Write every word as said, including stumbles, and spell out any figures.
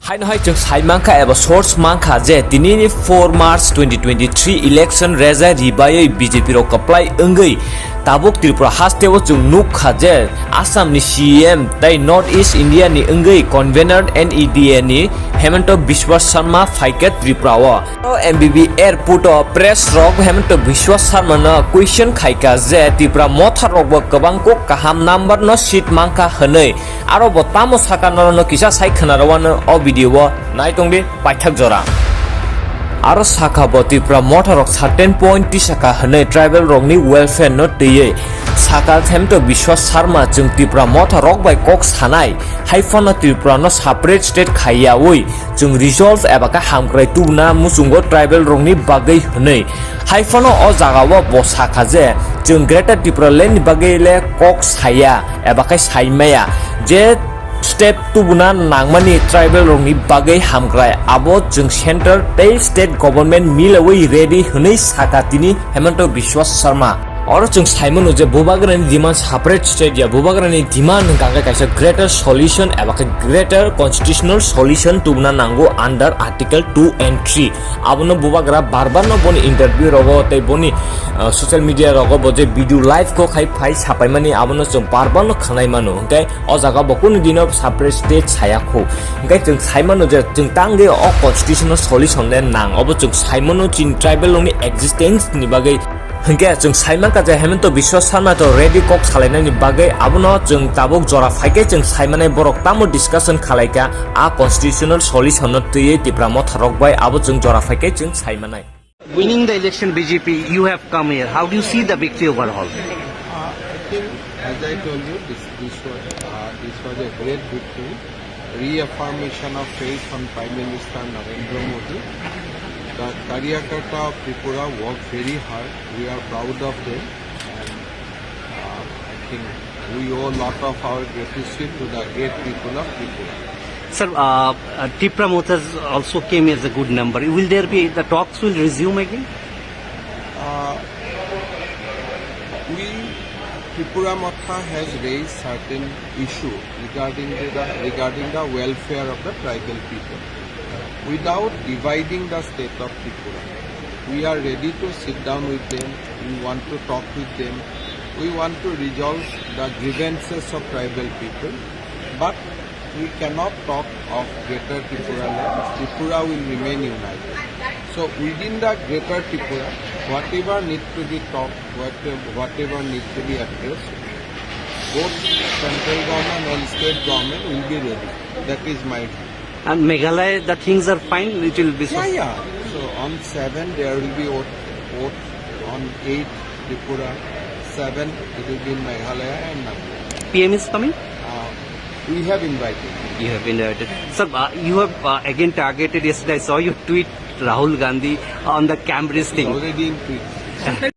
Haino hai chwng sai mankha eba source mankha je tinini four March twenty twenty-three election reza ribaiwi B J P rok kwplai wngwi tabuk Tripura hasteo chwng nukkha je Assam ni C M tei North East India ni wngwi convener N E D A ni Hemanta Biswa Sarma phaikha Tripura o. O M B B airport o press rok Hemanta Biswa Sarma no question khaikha je Tripura motha rok bo kwbang kok kaham number no seat mankha hwnwi. Aro bo tamo saka norokno kisa sai khna rwano o video o nai tongdi paithak jora. Aro saka bo Tripura motha rok certain point tisaka hwnwi tribal rokni welfare no twiwi saka Hemanta Biswa Sarma chwng Tripura motha rok bai kok sanai hai phano Tripura no separate state khaiyawi chwng resolve eba khe hamkrai tubuna muchungo tribal rokni bagwi hwnwi. Hai phano o jaga o bo sakha je chwng Greater Tripura Land ni bagwi le kok saya eba khe saimaya je step tubuna nangmani tribal rokni bagwi hamkrai abo chwng center tei state government milawi ready hwnwi sakha tini Hemanta Biswa Sarma. Oro chwng saimano je bubagrani demand separate state ya, bubagrani demand hwnkha khe kaisa greater solution eba khe greater constitutional solution tubuna nango under Article two and three. Abono bubagra bar bar no boni interview rogo tei boni, uh, social media rogo bo je video live ko khai phai sapaimani abono chwng bar bar no khwnai mano. Hwnkhe o jaga bo kunu dino separate state saya kho. Hwnkhe chwng saimano je chwng tangwi o constitutional solution le nang. Obo chwng saimano chini tribal rokni existence ni bagwi. Hwnkhe chwng saimankha je Hemanta Biswa Sarma to ready kok salainani bagwi abono chwng tabuk jora phaikhe chwng saimanai borok tamo discussion khalaikha a constitutional solution no twiwi Tipra motha rok bai abo chwng jora phaikhe chwng saimanai. Winning the election B J P, you have come here. How do you see the victory overall? Uh, I think, as I told you, this, this was, uh, this was a great victory, reaffirmation of faith on Prime Minister Narendra Modi. The Karyakarta of Tripura worked very hard. We are proud of them. And, uh, I think we owe a lot of our gratitude to the great people of Tripura. Sir, uh, uh, Tipra Mothas also came as a good number. Will there be, the talks will resume again? Uh, we, Tripura Motha has raised certain issue regarding the, regarding the welfare of the tribal people. Without dividing the state of Tripura, we are ready to sit down with them. We want to talk with them. We want to resolve the grievances of tribal people. But we cannot talk of Greater Tripura land. Tripura will remain united. So within the Greater Tripura, whatever need to be talked, whatever, whatever need to be addressed, both central government and state government will be ready. That is my view. And Meghalaya, the things are fine, it will be so. Yeah, yeah. So on seven, there will be vote, vote. On eight, Tripura. Seven, it will be in Meghalaya and Nagaland. P M is coming? Uh, we have invited. You have invited. Sir, uh, you have, uh, again targeted, yesterday I saw you tweet Rahul Gandhi on the Cambridge thing. Already in tweet.